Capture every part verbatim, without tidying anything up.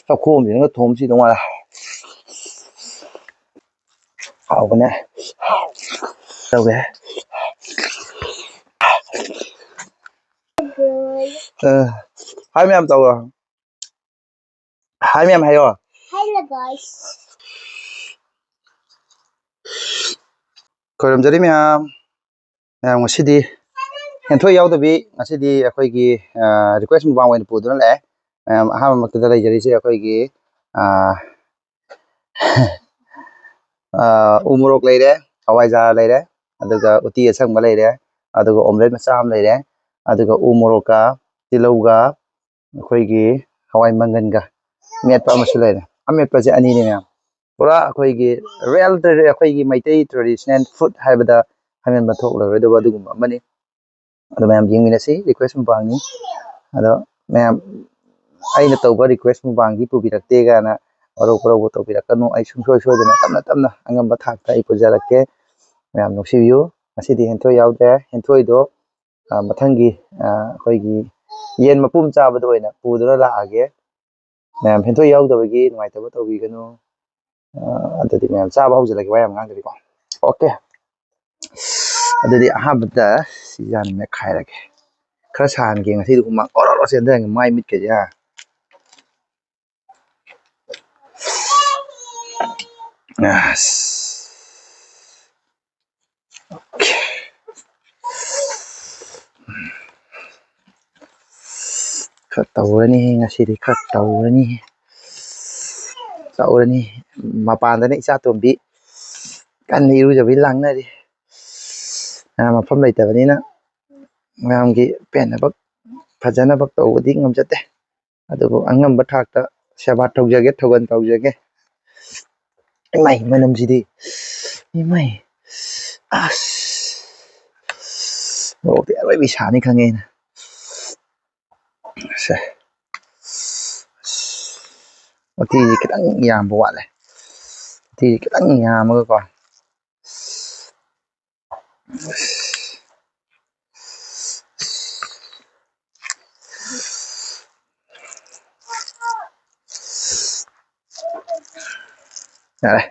ꯆꯥꯛꯈꯣꯝꯁꯤꯅꯒ ꯊꯣꯝꯁꯤ ꯅꯨꯡꯉꯥꯏ꯫ ꯍꯥꯎꯕꯅꯦ꯫ ꯇꯧꯒꯦ꯫ ꯑ, ꯍꯥꯏ ꯃꯌꯥꯝ ꯇꯧꯔꯣ꯫ ꯍꯥꯏ ꯃꯌꯥꯝ ꯍꯥꯏꯌꯣ꯫ Hello guys. ꯈꯣꯏꯔꯝꯖꯔꯤ ꯃꯌꯥꯝ꯫ ꯃꯌꯥꯝ ꯉꯁꯤꯗꯤ ꯍꯦꯟꯊꯣꯏ ꯌꯥꯎꯗꯕꯤ ꯉꯁꯤꯗꯤ ꯑꯩꯈꯣꯏꯒꯤ, ꯑ, request ꯃꯨꯛꯕꯥꯡ ꯑꯣꯏꯅ ꯄꯨꯗꯨꯅ ꯂꯥꯛꯑꯦ꯫ ꯃꯌꯥꯝ ꯑꯍꯥꯟꯕꯃꯛꯇꯗ ꯂꯩꯖꯔꯤꯁꯦ ꯑꯩꯈꯣꯏꯒꯤ, ꯑ, ꯑ, ꯎ ꯃꯣꯔꯣꯛ ꯂꯩꯔꯦ, ꯍꯋꯥꯏꯖꯥꯔ ꯂꯩꯔꯦ, ꯑꯗꯨꯒ ꯎꯇꯤ ꯑꯁꯪꯕ ꯂꯩꯔꯦ, ꯑꯗꯨꯒ omelette ꯃꯆꯥ ꯑꯃ ꯂꯩꯔꯦ, ꯑꯗꯨꯒ ꯎ ꯃꯣꯔꯣꯛꯀ ꯇꯤꯜꯍꯧꯒ ꯑꯩꯈꯣꯏꯒꯤ ꯍꯋꯥꯏ ꯃꯪꯒꯟꯒ ꯃꯦꯠꯄ ꯑꯃꯁꯨ ꯂꯩꯔꯦ꯫ ꯑꯃꯦꯠꯄꯁꯦ ꯑꯅꯤꯅꯦ ꯃꯌꯥꯝ꯫ ꯄꯨꯔꯥ ꯑꯩꯈꯣꯏꯒꯤ real ꯇ꯭ꯔꯦ-, ꯑꯩꯈꯣꯏꯒꯤ ꯃꯩꯇꯩ traditional food ꯍꯥꯏꯕꯗ ꯍꯥꯏꯃꯟꯕ ꯊꯣꯛꯂꯔꯣꯏꯗꯕ ꯑꯗꯨꯒꯨꯝꯕ ꯑꯃꯅꯤ꯫ ꯑꯗꯣ ꯃꯌꯥꯝ ꯌꯦꯡꯃꯤꯟꯅꯁꯤ, request ꯃꯨꯛꯕꯥꯡꯅꯤ꯫ ꯑꯗꯣ ꯃꯌꯥꯝ ꯑꯩꯅ ꯇꯧꯕ request ꯃꯨꯛꯕꯥꯡꯗꯤ ꯄꯨꯕꯤꯔꯛꯇꯦ ꯀꯥꯏꯅ ꯋꯥꯔꯧ ꯄꯨꯔꯧꯕ ꯇꯧꯕꯤꯔꯛꯀꯅꯨ꯫ ꯑꯩ ꯁꯨꯡꯁꯣꯏ ꯁꯣꯏꯗꯅ ꯇꯞꯅ ꯇꯞꯅ ꯑꯉꯝꯕ ꯊꯥꯛꯇ ꯑꯩ ꯄꯨꯖꯔꯛꯀꯦ꯫ ꯃꯌꯥꯝ ꯅꯨꯡꯁꯤꯕꯤꯌꯨ꯫ ꯉꯁꯤꯗꯤ ꯍꯦꯟꯊꯣꯏ ꯌꯥꯎꯗ꯭ꯔꯦ꯫ ꯍꯦꯟꯊꯣꯏꯗꯣ, ꯑ, ꯃꯊꯪꯒꯤ, ꯑ, ꯑꯩꯈꯣꯏꯒꯤ ꯌꯦꯟ ꯃꯄꯨꯝ ꯆꯥꯕꯗ ꯑꯣꯏꯅ ꯄꯨꯗꯨꯅ ꯂꯥꯛꯑꯒꯦ꯫ ꯃꯌꯥꯝ ꯍꯦꯟꯊꯣꯏ ꯌꯥꯎꯗꯕꯒꯤ ꯅꯨꯡꯉꯥꯏꯇꯕ ꯇꯧꯕꯤꯒꯅꯨ꯫ ꯑ, ꯑꯗꯨꯗꯤ ꯃꯌꯥꯝ ꯆꯥꯕ ꯍꯧꯖꯤꯜꯂꯒꯦ, ꯋꯥ ꯌꯥꯝ ꯉꯥꯡꯗꯕꯤꯀꯣ꯫ Okay꯫ ꯑꯗꯨꯗꯤ ꯑꯍꯥꯟꯕꯗ ꯁꯤ ꯍꯥꯟꯅ ꯃꯦꯠꯈꯥꯏꯔꯒꯦ꯫ ꯈꯔ ꯁꯥꯍꯟꯒꯦ ꯉꯁꯤꯗꯤ, ꯍꯨꯃꯥꯡ ꯑꯣꯔꯣ ꯑꯣꯔꯣ ꯆꯦꯟꯊꯔꯒꯦ ꯃꯥꯏ ꯃꯤꯠꯀꯁꯦ, ꯍꯥ꯫ ꯑꯁ꯫ Okay꯫ ꯈꯔ ꯇꯧꯔꯅꯤ ꯉꯁꯤꯗꯤ, ꯈꯔ ꯇꯧꯔꯅꯤ꯫ ꯇꯧꯔꯅꯤ꯫ ꯃꯄꯥꯟꯗꯅ ꯏꯆꯥ ꯇꯣꯝꯕꯤ ꯀꯟꯅ ꯏꯔꯨꯖꯕꯤ ꯂꯥꯡꯅꯔꯤ꯫ ꯑ, ꯃꯐꯝ ꯂꯩꯇꯕꯅꯤꯅ ꯃꯌꯥꯝꯒꯤ ꯄꯦꯟꯅꯕ, ꯐꯖꯅꯕ ꯇꯧꯕꯗꯤ ꯉꯝꯖꯗꯦ꯫ ꯑꯗꯨꯕꯨ ꯑꯉꯝꯕ ꯊꯥꯛꯇ ꯁꯦꯕꯥ ꯇꯧꯖꯒꯦ, ꯊꯧꯒꯜ ꯇꯧꯖꯒꯦ꯫ ꯏꯃꯥꯏ, ꯃꯅꯝꯁꯤꯗꯤ꯫ ꯏꯃꯥꯏ꯫ ꯑꯁ꯫ ꯃꯣꯔꯣꯛꯇꯤ ꯑꯔꯣꯏꯕꯤ ꯁꯥꯅꯤ ꯈꯪꯉꯦ ꯑꯩꯅ꯫ ꯁꯦ꯫ ꯎꯇꯤꯁꯤ ꯈꯤꯇꯪ ꯌꯥꯝꯕ ꯋꯥꯠꯂꯦ꯫ ꯎꯇꯤꯁꯤ ꯈꯤꯇꯪ ꯌꯥꯝꯃꯒꯀꯣ꯫ ꯌꯥꯔꯦ꯫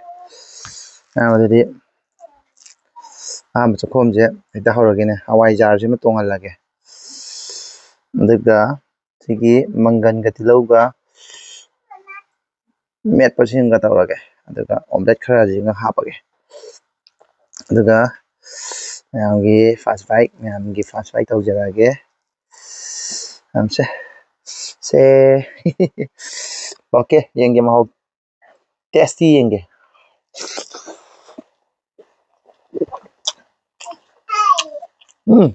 ꯑꯗꯨꯗꯤ ꯑꯍꯥꯟꯕ ꯆꯥꯛꯈꯣꯝꯁꯦ ꯍꯦꯛꯇ ꯍꯧꯔꯒꯦꯅꯦ꯫ ꯍꯋꯥꯏꯖꯥꯔꯁꯤꯃ ꯇꯣꯡꯍꯜꯂꯒꯦ꯫ ꯑꯗꯨꯒ ꯁꯤꯒꯤ ꯃꯪꯒꯟꯒ ꯇꯤꯜꯍꯧꯒ ꯃꯦꯠꯄꯁꯤꯡꯒ ꯇꯧꯔꯒꯦ꯫ ꯑꯗꯨꯒ ꯑꯣꯝꯂꯦꯠ ꯈꯔꯁꯤꯒ ꯍꯥꯞꯄꯒꯦ꯫ ꯑꯗꯨꯒ ꯃꯌꯥꯝꯒꯤ ꯐꯥꯁ ꯕꯥꯏꯛ, ꯃꯌꯥꯝꯒꯤ ꯐꯥꯁ ꯕꯥꯏꯛ ꯇꯧꯖꯔꯛꯑꯒꯦ꯫ ꯃꯌꯥꯝꯁꯦ꯫ ꯁꯦ꯫ ꯑꯣꯀꯦ, ꯌꯦꯡꯒꯦ ꯃꯍꯥꯎ꯫ ꯇꯦꯁꯇꯤ ꯌꯦꯡꯒꯦ꯫ ꯎꯝ꯫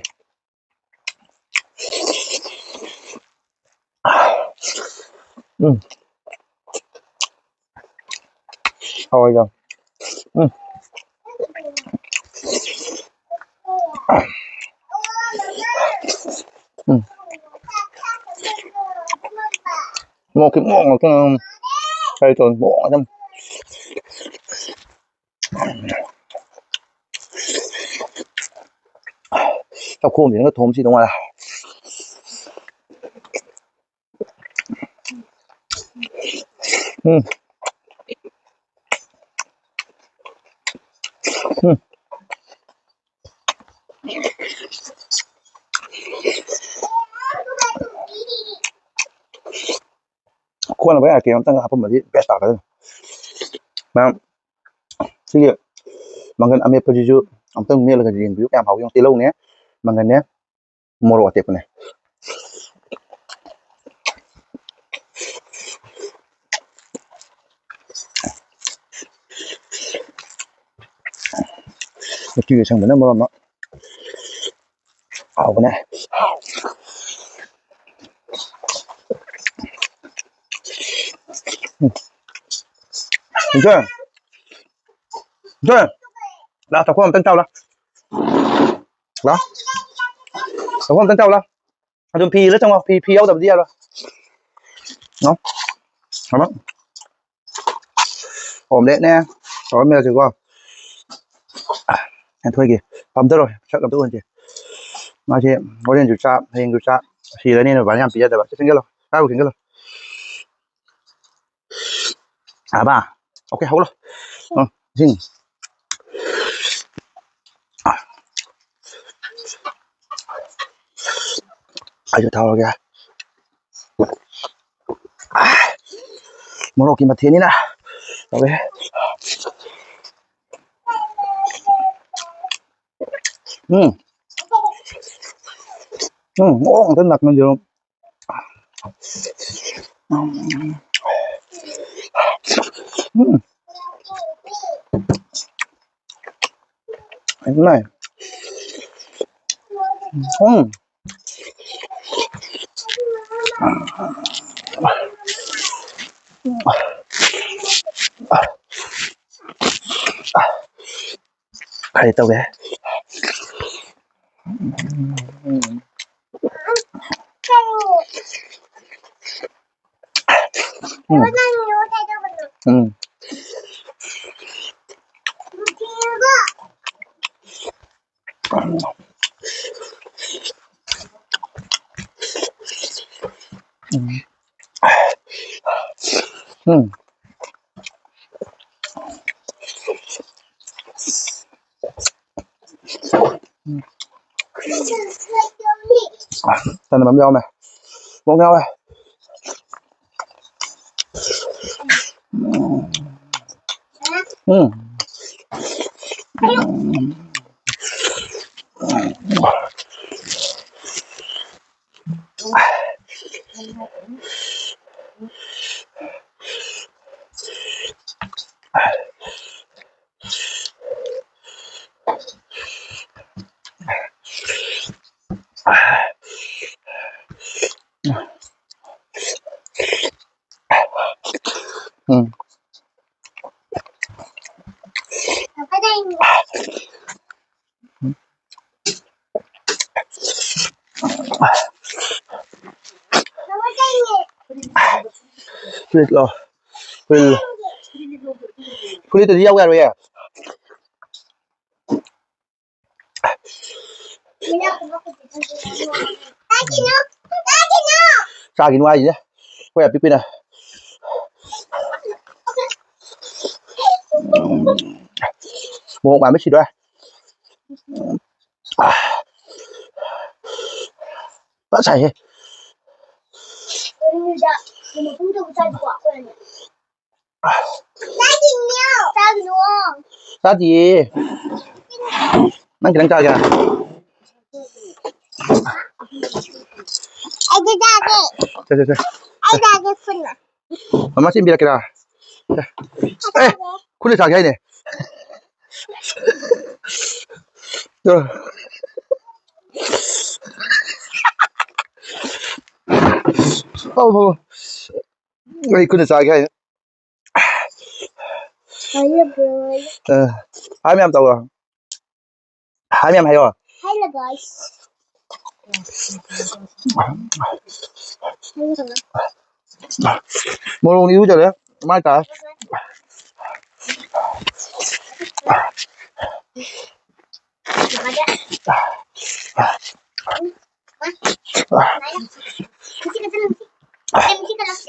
ꯎꯝ꯫ ꯍꯥꯎꯋꯦꯗ꯫ ꯎꯝ꯫ ꯎꯝ꯫ ꯃꯣꯔꯣꯛꯀꯤ ꯃꯣꯔꯣꯛ ꯉꯥꯛꯇ ꯉꯥꯏꯔꯝꯅꯤ꯫ ꯀꯔꯤ ꯇꯧꯅꯤ? ꯃꯣꯔꯣꯛ ꯉꯥꯛꯇꯅꯤ꯫ ꯆꯥꯛꯈꯣꯝꯁꯤꯅꯒ ꯊꯣꯝ ꯁꯤꯗꯧ ꯃꯥꯜꯂꯦ꯫ ꯎꯝ꯫ ꯎꯝ꯫ ꯀꯣꯟꯅꯕ ꯌꯥꯔꯛꯀꯦ ꯑꯝꯇꯪ ꯍꯥꯞꯄꯝꯃꯗꯤ ꯕꯦꯁ ꯇꯥꯔꯛꯀꯗꯕꯅꯤ꯫ ꯃꯌꯥꯝ ꯁꯤꯒꯤ ꯃꯪꯒꯟ ꯑꯃꯦꯠꯄꯁꯤꯁꯨ ꯑꯝꯇꯪ ꯃꯦꯠꯂꯒ ꯌꯦꯡꯕꯤꯌꯨ, ꯀꯌꯥꯝ ꯍꯥꯎꯒꯦ ꯌꯦꯡꯉꯨ꯫ ꯇꯤꯜꯍꯧꯅꯦ, ꯃꯪꯒꯟꯅꯦ, ꯃꯣꯔꯣꯛ ꯑꯇꯦꯛꯄꯅꯦ꯫ ꯎꯇꯤ ꯑꯁꯪꯕꯅ ꯃꯔꯣꯟ ꯑꯃ ꯍꯥꯎꯕꯅꯦ꯫ ꯎꯝ꯫ ꯏꯆꯦ, ꯏꯆꯦ, ꯂꯥ, ꯆꯥꯛꯈꯣꯝ ꯑꯝꯇꯪ ꯆꯥꯎ ꯂꯥ꯫ ꯂꯥ꯫ ꯆꯥꯛꯈꯣꯝ ꯑꯝꯇꯪ ꯆꯥꯎ ꯂꯥ꯫ ꯑꯗꯨꯝ ꯐꯤ ꯏꯜꯂ ꯆꯪꯉꯣ꯫ ꯐꯤ, ꯐꯤ ꯌꯥꯎꯗꯕꯗꯤ ꯌꯥꯔꯣꯏ꯫ ꯅꯣ꯫ ꯊꯝꯃꯣ꯫ ꯑꯣꯝꯂꯦꯠꯅꯦ꯫ ꯇꯧꯔ ꯃꯦꯠꯂꯁꯤꯀꯣ꯫ ꯍꯦꯟꯊꯣꯏꯒꯤ ꯐꯝꯊꯔꯣꯏ꯫ ꯁꯛ ꯑꯝꯇ ꯎꯍꯟꯁꯦ꯫ ꯃꯥꯁꯦ ꯍꯣꯔꯦꯟꯁꯨ ꯆꯥ, ꯍꯌꯦꯡꯁꯨ ꯆꯥ꯫ ꯁꯤꯔꯅꯤꯅ ꯕꯕꯥꯅ ꯌꯥꯝ ꯄꯤꯖꯗꯕ꯫ ꯁꯤ ꯆꯪꯁꯤꯜꯂꯣ꯫ ꯀꯥꯏꯕꯨ ꯆꯪꯁꯤꯜꯂꯣ꯫ ꯑꯕ꯫ ꯑꯣꯀꯦ, ꯍꯧꯒꯠꯂꯣ꯫ ꯎꯝ, ꯏꯁꯤꯡ꯫ ꯑꯩꯁꯨ ꯊꯛꯑꯒꯦ꯫ ꯃꯣꯔꯣꯛꯀꯤ ꯃꯊꯦꯜꯅꯤꯅ ꯇꯧꯔꯦ꯫ ꯎꯝ꯫ ꯎꯝ, ꯃꯑꯣꯡ ꯑꯃꯗ ꯅꯥꯀꯟ ꯌꯦꯔꯨꯝ꯫ ꯎꯝ꯫ ꯏꯃꯥꯏ꯫ ꯎꯝ꯫ ꯈꯔ ꯇꯧꯒꯦ꯫ ꯎꯝ꯫ ꯎꯝ꯫ ꯎꯝ꯫ ꯎꯝ꯫ ꯆꯥꯟꯅꯕ ꯑꯃ ꯌꯥꯎꯔꯝꯃꯦ꯫ ꯃꯣꯔꯣꯛ ꯌꯥꯎꯋꯦ꯫ ꯎꯝ꯫ ꯎꯝ꯫ ꯐꯨꯔꯤꯠꯂꯣ? ꯐꯨꯔꯤꯠ-, ꯐꯨꯔꯤꯠꯇꯨꯗꯤ ꯌꯥꯎ ꯌꯥꯔꯣꯏꯌꯦ꯫ ꯆꯥꯈꯤꯅꯨ ꯍꯥꯏꯁꯦ꯫ ꯑꯩꯈꯣꯏ ꯑꯄꯤꯛꯄꯤꯅ꯫ ꯃꯣꯔꯣꯛ ꯃꯥꯟꯕ ꯁꯤꯗꯣꯔꯦ꯫ ꯐꯖꯅ ꯁꯥꯏꯍꯦ꯫ ꯆꯥꯗꯤꯌꯦ꯫ ꯅꯪ ꯈꯤꯇꯪ ꯆꯥꯒꯦ꯫ ꯑꯩꯗꯤ ꯆꯥꯒꯦ꯫ ꯁꯦ, ꯁꯦ, ꯁꯦ꯫ ꯑꯩ ꯆꯥꯒꯦ ꯄꯨꯟꯅ꯫ ꯃꯃꯥ ꯆꯦꯟꯕꯤꯔꯛꯀꯦꯔꯥ? ꯑꯦ, ꯈꯨꯠꯅ ꯆꯥꯒꯦ ꯍꯥꯏꯅꯦ꯫ ꯑꯧ, ꯑꯧ꯫ ꯑꯩ ꯈꯨꯠꯅ ꯆꯥꯒꯦ ꯍꯥꯏꯅꯦ꯫ ꯑ, ꯍꯥꯏ ꯃꯌꯥꯝ ꯇꯧꯔꯣ꯫ ꯍꯥꯏ ꯃꯌꯥꯝ ꯍꯥꯏꯌꯣ꯫ Hello guys. ꯃꯣꯔꯣꯛꯅ ꯏꯔꯨꯖꯔꯦ꯫ ꯃꯥꯏ ꯇꯥꯔꯦ꯫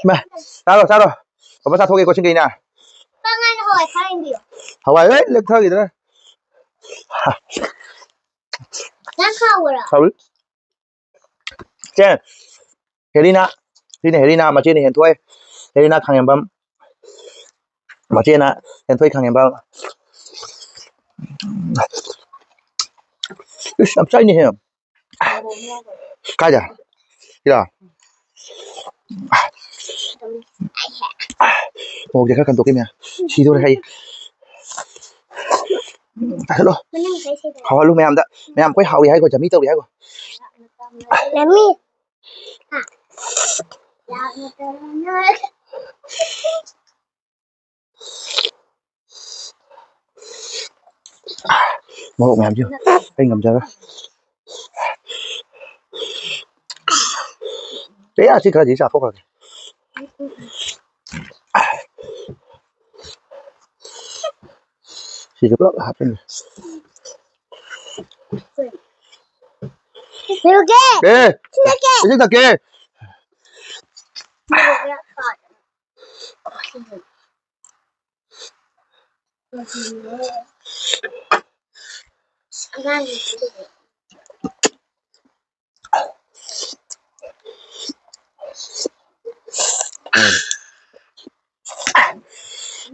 ꯃꯥ, ꯆꯥꯔꯣ, ꯆꯥꯔꯣ꯫ ꯄꯥꯄꯥ ꯆꯥꯊꯣꯛꯑꯒꯦꯀꯣ, ꯁꯤꯡꯒꯩꯅ꯫ ꯄꯥꯉꯥꯟ ꯍꯋꯥꯏ ꯈꯔ ꯌꯦꯡꯕꯤꯌꯣ꯫ ꯍꯋꯥꯏ ꯂꯣꯏ ꯂꯦꯛꯊꯈꯤꯗ꯭ꯔꯦ꯫ ꯅꯪ ꯈꯥꯎꯕ꯭ꯔꯣ? ꯈꯥꯎꯏ꯫ ꯁꯦ, ꯍꯦꯔꯤꯅꯥ, ꯁꯤꯅ ꯍꯦꯔꯤꯅꯥ, ꯃꯆꯦꯅ ꯍꯦꯟꯊꯣꯏ, ꯍꯦꯔꯤꯅꯥ ꯈꯥꯉꯦꯝꯕꯝ, ꯃꯆꯦꯅ ꯍꯦꯟꯊꯣꯏ ꯈꯥꯉꯦꯝꯕꯝ꯫ ꯏꯁ, ꯌꯥꯝ ꯆꯥꯏꯅꯦꯍꯦ꯫ ꯀꯥꯏꯗ? ꯁꯤꯔꯣ? ꯃꯣꯔꯣꯛꯁꯦ ꯈꯔ ꯀꯟꯗꯣꯛꯀꯦ ꯃꯌꯥꯝ꯫ ꯁꯤꯗꯧꯔꯦ ꯑꯩ꯫ ꯆꯥꯁꯤꯜꯂꯣ꯫ ꯍꯧꯍꯜꯂꯨ ꯃꯌꯥꯝꯗ꯫ ꯃꯌꯥꯝ ꯑꯩꯈꯣꯏ ꯍꯥꯎꯏ ꯍꯥꯏꯈꯣ, ꯖꯃꯤ ꯇꯧꯏ ꯍꯥꯏꯈꯣ꯫ ꯖꯃꯤ꯫ ꯃꯣꯔꯣꯛ ꯃꯌꯥꯝꯁꯤ ꯑꯩ ꯉꯝꯖꯔꯣꯏ꯫ ꯑꯦ, ꯑꯁꯤ ꯈꯔꯗꯤ ꯆꯥꯊꯣꯛꯈ꯭ꯔꯒꯦ꯫ ꯁꯤꯁꯨ ꯄꯨꯂꯞ ꯍꯥꯞꯆꯤꯟꯒꯦ꯫ ꯁꯤꯔꯨꯒꯦ꯫ ꯑꯦ! ꯁꯤꯔꯨꯒꯦ꯫ ꯏꯁꯤꯡ ꯊꯛꯀꯦ꯫ ꯁꯤꯔꯨꯒꯦ꯫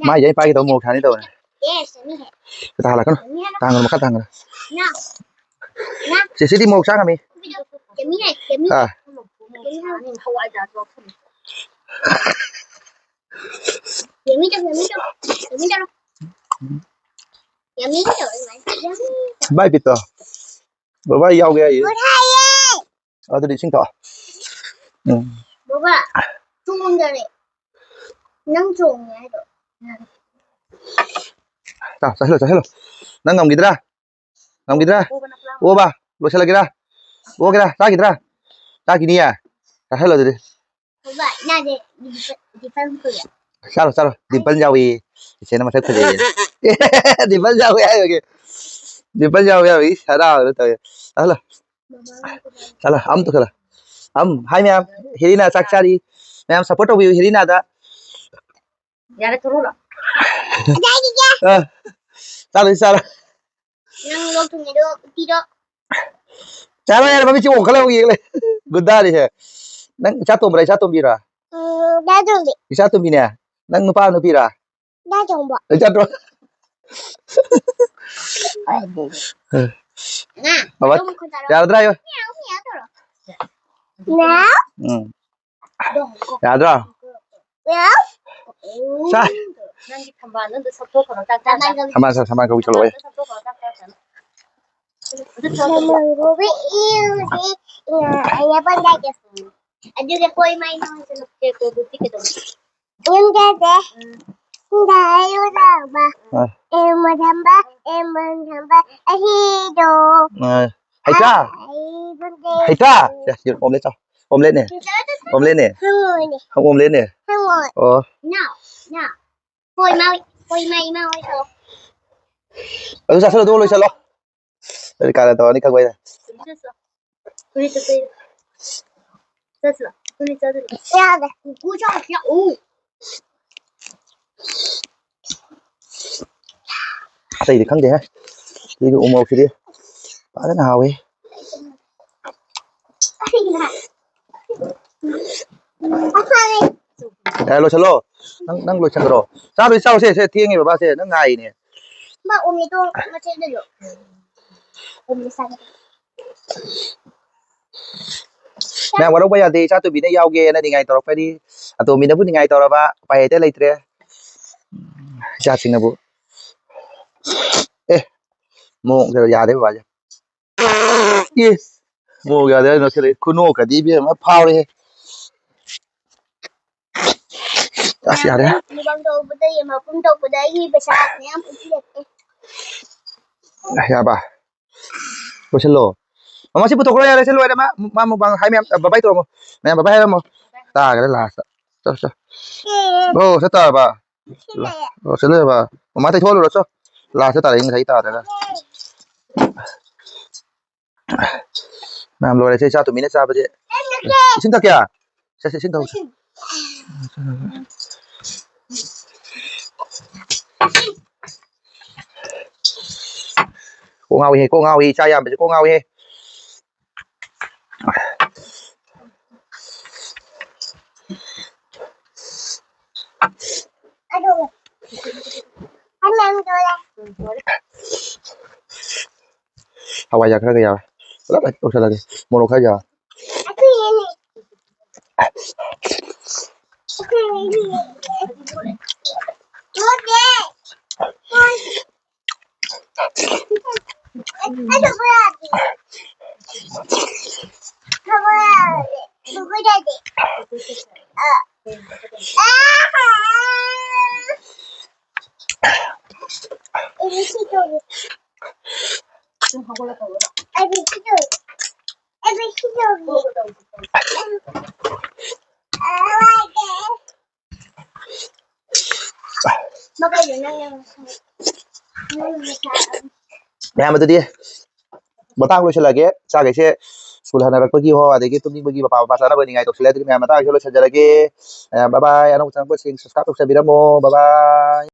ꯃꯥꯏꯁꯦ ꯑꯩ ꯄꯥꯏꯒꯦ ꯇꯧꯕ ꯃꯣꯔꯣꯛ ꯁꯥꯅꯤ ꯇꯧꯕꯅꯦ꯫ ꯇꯥꯍꯜꯂꯛꯀꯅꯨ꯫ ꯇꯥꯍꯟꯒꯅꯨ, ꯃꯈꯥ ꯇꯥꯍꯟꯒꯅꯨ꯫ ꯆꯦꯆꯦꯗꯤ ꯃꯣꯔꯣꯛ ꯆꯥ ꯉꯝꯃꯤ꯫ ꯑꯥ꯫ ꯚꯥꯏ ꯄꯤꯠꯇꯣ꯫ ꯕꯕꯥ ꯌꯥꯎꯒꯦ ꯍꯥꯏꯌꯦ꯫ ꯑꯗꯨꯗꯤ ꯏꯁꯤꯡ ꯊꯛꯑꯣ꯫ ꯎꯝ꯫ ꯕꯕꯥ, ꯆꯣꯡꯗꯔꯦ꯫ ꯅꯪ ꯆꯣꯡꯉꯦ ꯍꯥꯏꯗꯣ꯫ ꯆꯥ-, ꯆꯥꯁꯤꯜꯂꯣ, ꯆꯥꯁꯤꯜꯂꯣ꯫ ꯅꯪ ꯉꯝꯈꯤꯗ꯭ꯔꯥ? ꯉꯝꯈꯤꯗ꯭ꯔꯥ? ꯑꯣꯕ, ꯂꯣꯏꯁꯤꯜꯂꯒꯦꯔꯥ? ꯑꯣꯒꯦꯔꯥ? ꯆꯥꯈꯤꯗ꯭ꯔꯥ? ꯆꯥꯈꯤꯅꯤꯌꯦ? ꯆꯥꯁꯤꯜꯂꯣ ꯑꯗꯨꯗꯤ꯫ ꯕꯕꯥ, ꯏꯅꯥꯗꯤ ꯗꯤꯝꯄꯜ ꯈꯨꯏꯌꯦ꯫ ꯆꯥꯔꯣ, ꯆꯥꯔꯣ꯫ ꯗꯤꯝꯄꯜ ꯌꯥꯎꯏ꯫ ꯏꯆꯦꯅ ꯃꯁꯛ ꯐꯖꯩꯌꯦ꯫ ꯗꯤꯝꯄꯜ ꯌꯥꯎꯏ ꯍꯥꯏꯕꯒꯤ꯫ ꯗꯤꯝꯄꯜ ꯌꯥꯎꯏ ꯍꯥꯏꯕꯒꯤ ꯍꯔꯥꯎꯔꯒ ꯇꯧꯋꯦ꯫ ꯆꯥꯁꯤꯜꯂꯣ꯫ ꯆꯠꯂꯣ, ꯑꯝ ꯇꯧꯁꯜꯂꯣ꯫ ꯑꯝ, ꯍꯥꯏ ꯃꯌꯥꯝ, ꯍꯦꯔꯤꯅꯥ ꯆꯥꯛ ꯆꯥꯔꯤ꯫ ꯃꯌꯥꯝ support ꯇꯧꯕꯤꯌꯨ ꯍꯦꯔꯤꯅꯥꯗ꯫ ꯌꯥꯔꯦ, ꯊꯣꯔꯛꯑꯣ꯫ ꯑ, ꯆꯥꯔꯣ, ꯆꯥꯔꯣ꯫ ꯅꯪ ꯂꯣꯛ ꯊꯨꯡꯉꯤꯗꯣ ꯎꯇꯤꯗꯣ꯫ ꯆꯥꯔꯣ, ꯌꯥꯔꯦ, ꯃꯃꯤꯠꯁꯦ ꯑꯣꯟꯈꯠꯂꯒ ꯌꯦꯡ ꯂꯩ꯫ ꯒꯨꯟꯗꯥꯅꯤꯁꯦ꯫ ꯅꯪ ꯏꯆꯥ ꯇꯣꯝꯕ꯭ꯔꯥ, ꯏꯆꯥ ꯇꯣꯝꯕꯤꯔꯥ? ꯎꯝ, ꯏꯆꯥ ꯇꯣꯝꯕꯤ꯫ ꯏꯆꯥ ꯇꯣꯝꯕꯤꯅꯦ? ꯅꯪ ꯅꯨꯄꯥ ꯅꯨꯄꯤꯔꯥ? ꯏꯆꯥ ꯇꯣꯝꯕ꯫ ꯏꯆꯥ ꯇꯣꯝ-, ꯉꯥ, ꯕꯕꯥ, ꯑꯗꯨꯝ ꯈꯨꯟꯗꯥꯔꯣ꯫ ꯌꯥꯔꯗ꯭ꯔꯥ ꯍꯥꯏꯌꯣ? ꯃꯤꯌꯥꯎ, ꯃꯤꯌꯥꯎ ꯇꯧꯔꯣ꯫ ꯃꯤꯌꯥꯎ꯫ ꯎꯝ꯫ ꯌꯥꯗ꯭ꯔꯣ? ꯃꯤꯌꯥꯎ꯫ ꯁꯥ꯫ ꯅꯪꯒꯤ ꯊꯝꯕꯥꯜꯗꯣ ꯑꯝꯇ ꯁꯠꯇꯣꯛꯈ꯭ꯔꯣ, ꯆꯥꯛ ꯆꯥ ꯆꯥ꯫ ꯊꯝꯕꯥꯜ ꯁꯥ-, ꯊꯝꯕꯥꯜ ꯀꯧꯕꯤ ꯊꯣꯛꯂꯛꯑꯣ꯫ ꯊꯝꯕꯥꯜꯗꯣ ꯁꯠꯇꯣꯛꯈ꯭ꯔꯣ, ꯆꯥꯛ ꯆꯥ ꯆꯥ꯫ ꯊꯝꯕꯥꯜ ꯀꯧꯕꯤ ꯏ-, ꯏ-, ꯏ-, ꯑꯩꯅ ꯄꯟꯖꯥꯏꯗ꯫ ꯑꯗꯨꯒ ꯀꯣꯏ ꯃꯥꯏ ꯅꯪꯁꯨ ꯅꯨꯄꯤ ꯀꯣꯏꯕꯗꯤ ꯀꯩꯗꯧꯕ? ꯌꯨꯝꯗꯗꯤ꯫ ꯎꯝ꯫ ꯌꯨꯝꯗ ꯍꯩꯔꯨꯗꯕ꯫ ꯑ꯫ ꯑꯦ ꯃꯊꯝꯕ, ꯑꯦ ꯃꯊꯝꯕ, ꯑꯍꯤꯗꯣ꯫ ꯑ꯫ ꯍꯩꯇ꯭ꯔꯥ? ꯍꯩꯕꯅꯦ꯫ ꯍꯩꯇ꯭ꯔꯥ? ꯁꯦ, ꯁꯤ omelette ꯆꯥꯎ꯫ Omelette ꯅꯦ꯫ Omelette ꯅꯦ꯫ ꯍꯪꯉꯣꯏꯅꯦ꯫ ꯍꯪ-, omelette ꯅꯦ꯫ ꯍꯪꯉꯣꯏ꯫ ꯑꯣ꯫ ꯅꯥꯎ, ꯅꯥꯎ꯫ ꯍꯣꯏ, ꯃꯥ, ꯍꯣꯏ, ꯃꯥ, ꯏꯃꯥ ꯍꯣꯏ ꯇꯧ꯫ ꯑꯗꯨ ꯆꯥꯁꯤꯜꯂꯣ, ꯑꯗꯨꯒ ꯂꯣꯏꯁꯤꯜꯂꯣ꯫ ꯑꯗꯨꯗꯤ ꯀꯥꯔꯟ ꯇꯧꯔꯅꯤ ꯈꯪꯕꯩꯅꯦ꯫ ꯆꯠꯁꯤꯜꯂꯣ꯫ ꯐꯨꯔꯤꯠꯇꯨ ꯄꯤꯔꯣ꯫ ꯆꯠꯁꯤꯜꯂꯣ꯫ ꯐꯨꯔꯤꯠ ꯆꯠꯁꯤꯜꯂꯣ꯫ ꯌꯥꯗꯦ꯫ ꯀꯨꯀꯨ ꯆꯥꯎ, ꯆꯥꯎ꯫ ꯎ꯫ ꯑꯇꯩꯗꯤ ꯈꯪꯗꯦꯍꯦ꯫ ꯁꯤꯒꯤ ꯎ ꯃꯣꯔꯣꯛꯁꯤꯗꯤ ꯐꯖꯅ ꯍꯥꯎꯋꯤ꯫ ꯑꯦ, ꯂꯣꯏꯁꯜꯂꯣ꯫ ꯅꯪ, ꯅꯪ ꯂꯣꯏꯁꯟꯈ꯭ꯔꯣ꯫ ꯆꯥꯔꯣꯏ, ꯆꯥꯔꯨꯁꯦ꯫ ꯁꯦ, ꯊꯦꯡꯉꯦ ꯕꯕꯥꯁꯦ꯫ ꯅꯪ ꯉꯥꯏꯔꯤꯅꯦ꯫ ꯃꯥ ꯎꯃꯤꯗꯣ ꯃꯆꯦꯗꯨꯁꯨ꯫ ꯎꯃꯤ ꯆꯥꯒꯦ꯫ ꯃꯌꯥꯝ ꯋꯥꯔꯧꯕ ꯌꯥꯗꯦ, ꯏꯆꯥ ꯇꯣꯝꯕꯤꯅ ꯌꯥꯎꯒꯦꯅ ꯅꯤꯡꯉꯥꯏ ꯇꯧꯔꯛꯄꯅꯤ꯫ ꯑꯇꯣꯝꯕꯤꯅꯕꯨ ꯅꯤꯡꯉꯥꯏ ꯇꯧꯔꯕ, ꯎꯄꯥꯏ ꯂꯩꯇꯦ, ꯂꯩꯇ꯭ꯔꯦ꯫ ꯏꯆꯥꯁꯤꯡꯅꯕꯨ꯫ ꯑꯦ, ꯃꯑꯣꯡꯗ ꯌꯥꯗꯦ ꯕꯕꯥꯁꯦ꯫ ꯑꯦ, ꯃꯑꯣꯡ ꯌꯥꯗꯦ ꯍꯥꯏ ꯅꯣꯛꯁꯤꯜꯂꯛꯏ꯫ ꯈꯨꯅꯣꯛꯀꯗꯤ ꯏꯕꯦꯝꯃ ꯐꯥꯎꯔꯦꯍꯦ꯫ ꯑꯁ, ꯌꯥꯔꯦ꯫ ꯃꯨꯛꯕꯥꯡ ꯇꯧꯕꯗ, ꯌꯦꯟ ꯃꯄꯨꯝ ꯇꯧꯕꯗ ꯑꯩꯒꯤ ꯄꯩꯁꯥ ꯃꯌꯥꯝ ꯄꯤꯕꯤꯔꯛꯀꯦ꯫ ꯌꯥꯕ꯫ ꯂꯣꯏꯁꯤꯜꯂꯣ꯫ ꯃꯃꯥ, ꯁꯤ ꯄꯨꯊꯣꯛꯈ꯭ꯔꯣ, ꯌꯥꯔꯦ, ꯁꯤ ꯂꯣꯏꯔꯦ꯫ ꯃꯥ, ꯃꯥ ꯃꯨꯛꯕꯥꯡ ꯍꯥꯏ ꯃꯌꯥꯝ, ꯕꯥꯏ ꯕꯥꯏ ꯇꯧꯔꯝꯃꯣ꯫ ꯃꯌꯥꯝ ꯕꯥꯏ ꯕꯥꯏ ꯍꯥꯏꯔꯝꯃꯣ꯫ ꯇꯥꯈ꯭ꯔꯦ ꯂꯥꯁꯇ꯫ ꯆꯠꯂꯣ, ꯆꯠꯂꯣ꯫ ꯑꯣ, ꯁꯤ ꯇꯥꯔꯕ? ꯂꯥ-, ꯑꯣ, ꯁꯤ ꯂꯣꯏꯔꯕ? ꯃꯃꯥ ꯇꯩꯊꯣꯛꯍꯜꯂꯨꯔꯣ, ꯆꯣ꯫ ꯂꯥꯁꯇ ꯇꯥꯔꯛꯏ, ꯉꯁꯥꯏ ꯇꯥꯗ꯭ꯔꯒ꯫ ꯃꯌꯥꯝ ꯂꯣꯏꯔꯦ, ꯁꯤ ꯏꯆꯥ ꯇꯨꯃꯤꯅ ꯆꯥꯕꯁꯦ꯫ ꯏꯁꯤꯡ ꯊꯛꯀꯦ? ꯁꯦ, ꯁꯦ, ꯏꯁꯤꯡ ꯊꯛꯎꯁꯦ꯫ ꯀꯣꯛ ꯉꯥꯎꯏꯍꯦ, ꯀꯣꯛ ꯉꯥꯎꯏ, ꯏꯆꯥ ꯌꯥꯝꯕꯁꯦ ꯀꯣꯛ ꯉꯥꯎꯏꯍꯦ꯫ ꯍꯋꯥꯏꯖꯥꯔ ꯈꯔꯒ ꯌꯥꯎꯔꯦ꯫ ꯄꯨꯂꯞ ꯍꯦꯛ ꯇꯧꯁꯜꯂꯒꯦ꯫ ꯃꯣꯔꯣꯛ ꯈꯔ ꯌꯥꯎꯔꯦ꯫ ꯃꯌꯥꯝ ꯑꯗꯨꯗꯤ ꯃꯇꯥꯡ ꯂꯣꯏꯁꯤꯜꯂꯒꯦ꯫ ꯏꯆꯥꯈꯩꯁꯦ ꯁ꯭ꯀꯨꯜ ꯍꯟꯅꯔꯛꯄꯒꯤ ꯍꯣ, ꯑꯗꯒꯤ ꯇꯨꯝꯅꯤꯡꯕꯒꯤ ꯃꯄꯥ ꯃꯄꯥ ꯆꯥꯅꯕ ꯅꯤꯡꯉꯥꯏ ꯇꯧꯁꯤꯜꯂꯦ꯫ ꯑꯗꯨꯗꯤ ꯃꯌꯥꯝ ꯃꯇꯥꯡꯁꯤꯗ ꯂꯣꯏꯁꯤꯟꯖꯔꯒꯦ꯫ ꯃꯌꯥꯝ bye bye꯫ ꯑꯅꯧꯕ ꯆꯪꯉꯛꯄꯁꯤꯡ subscribe ꯇꯧꯁꯟꯕꯤꯔꯝꯃꯣ꯫ Bye bye꯫